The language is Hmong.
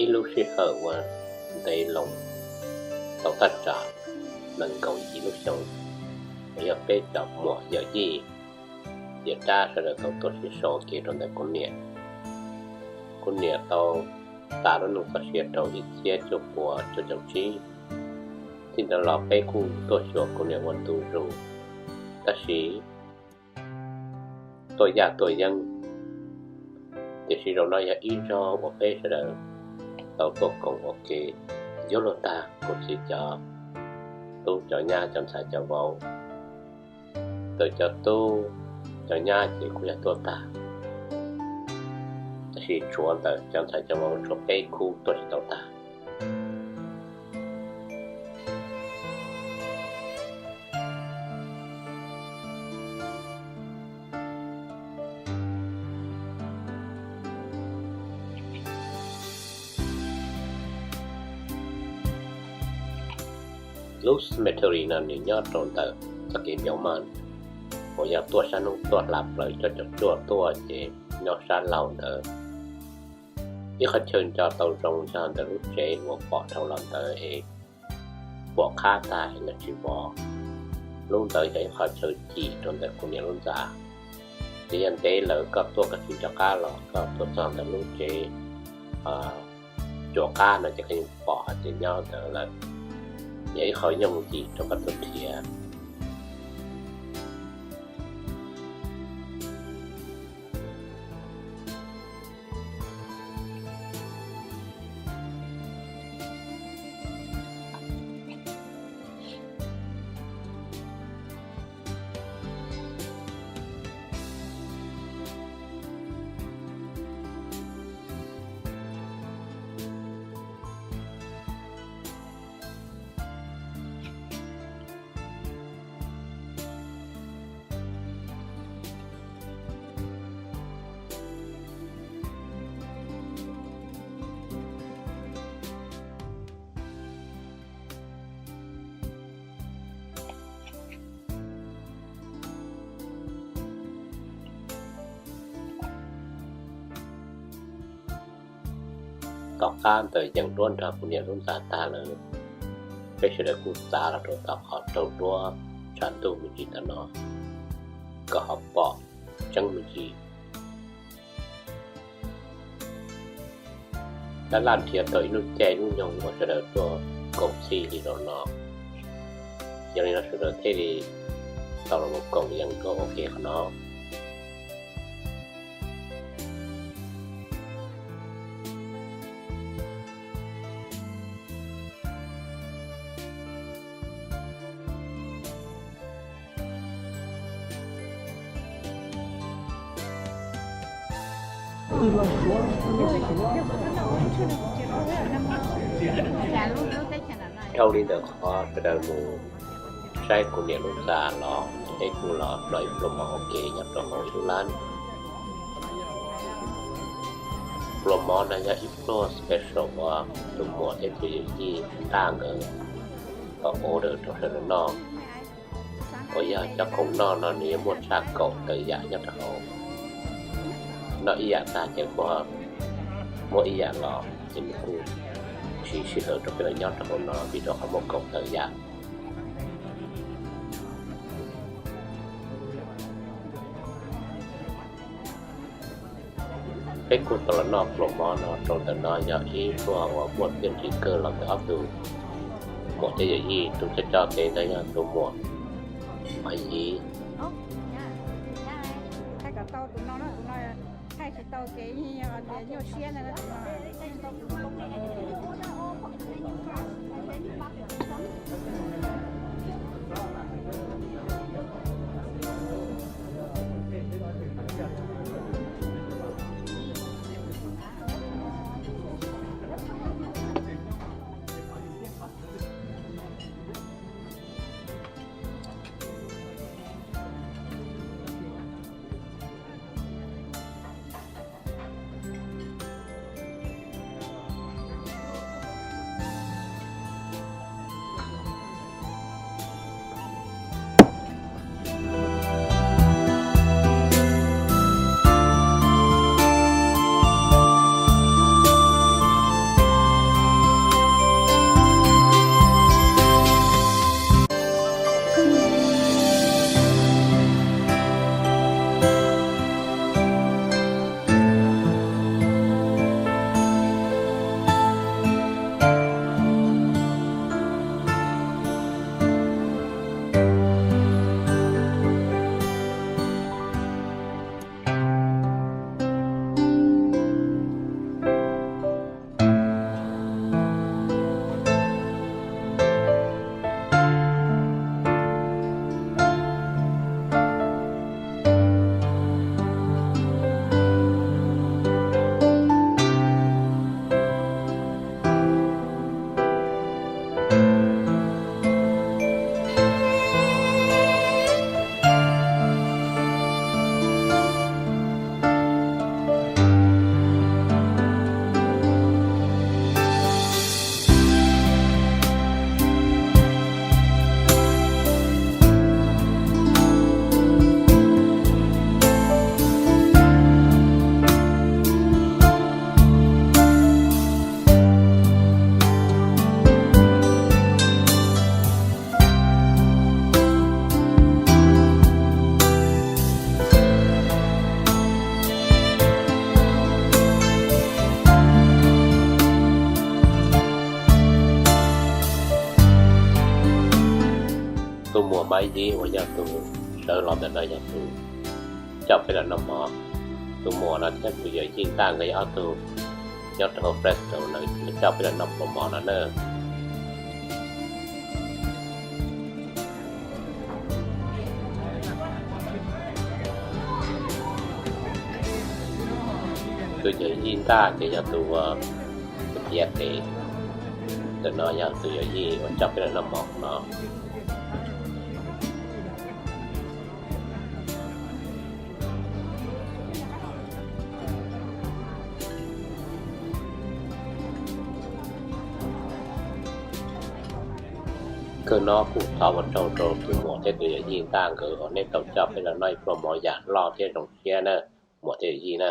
Ib lub sij hawm uas ntev loo tau thaj tsam nees nkaum yim lub xyoo, uas yog peb cov muam yawm yij, yawm dab sawv daws tau tuaj sib sau kev rau ntawm kuv niam. Kuv niam tau tas lub neej txoj sia rau ib txhiab cuaj puas cuaj caum tsib. Txij ntawd los peb kuj tuaj xyuas kuv niam ua ntu zus, tab sis tuaj yaj tuaj yeeb. Tiam sis zaum no yog ib zaug uas peb sawv daws tau tuaj koom ua ke yuav luag tag, kuv txiv cov tub cov nyab cov ntxhais cov vauv. Ntawm cov tub cov nyab ces kuj yog tuaj tag, tab sis tshuav ntawm cov ntxhais cov vauv tshuav peb khub tuaj tsis tau tag. Lub cemetery no nws nyob rau ntawm txoj kev Beaumont, uas yog tuaj sab hnub tuaj hla plaws cuaj caum cuaj tuaj ces nyob sab laug ntawd. Ib qhov chaw nco tau zoo yog ntawm lub tsev uas pom dhau los ntawd es pom qab tag es lawv tsis vov. Lub ntawd yog ib qhov chaw cim rau ntawm kuv niam lub ntxa. Ces yog ntev lawm koj tuaj koj tsis nco qab los koj tuaj txog ntawm lub tsev cuam qab no ces koj yeej pom hais tias nyob ntawd lawm. Yog ib qho yooj yim rau koj tuaj nrhiav. Tom qab ntawm yees duab nrog kuv niam lub ntxa tag lawm, peb sawv daws kuj txav los rau tom qhov raug duab tshav ntuj me ntsis ntawm no, kom ho pom tseeb me ntsis. Laj laj nrhiav tau ib lub caij lub nyoog uas sawv daws tuaj koom txhij li no no, yog li no sawv daws thiaj li tau los koom yees duab ua ke qhov no. Dhau li ntawm qhov sawv daws mus saib kuv niam lub ntxa los peb kuj los noj ib pluag mov ua ke nyob rau hauv ib lub lab. Pluag mov no yog ib pluag special uas tus muam thiab tus yawm yij Ntaj nkawd tau order rau sawv daws noj. Uas yog cov khoom noj no nws yuav muaj tshaj kaum tawm yam nyob rau hauv. Noj ib yam tag ces kuj muab ib yam los, ces nws kuj siv sij hawm rau peb los nyob rau hauv no vim rau qhov muaj kaum tawm yam. Peb kuj tau los noj pluag mov no rau ntawm no yog ib pluag uas muaj txiaj ntsig kawg los ntawm ob tug muam thiab yawm yij. Tus coj coj kev ntawd yog tus muam Pha Yiv. Maiv Yib uas yog tus sawv los ntawm no yog tus coj peb los noj mov. Tus muam no thiab tus yawm yij Ntaj nkawd yog ob tug nyob rau hauv Fresno no coj peb los noj pluas mov no na. Tus yawm yij Ntaj ces yog tus uas tus piav tes, tus no yog tus yawm yij uas coj peb los noj mov no. Kawg no kuj thov ua tsaug rau tus muam thiab tus yawm yij Ntaj nkawd uas nej tau coj peb los noj ib pluas mov yam loj thiab zoo siab na, muam thiab yawm yij na.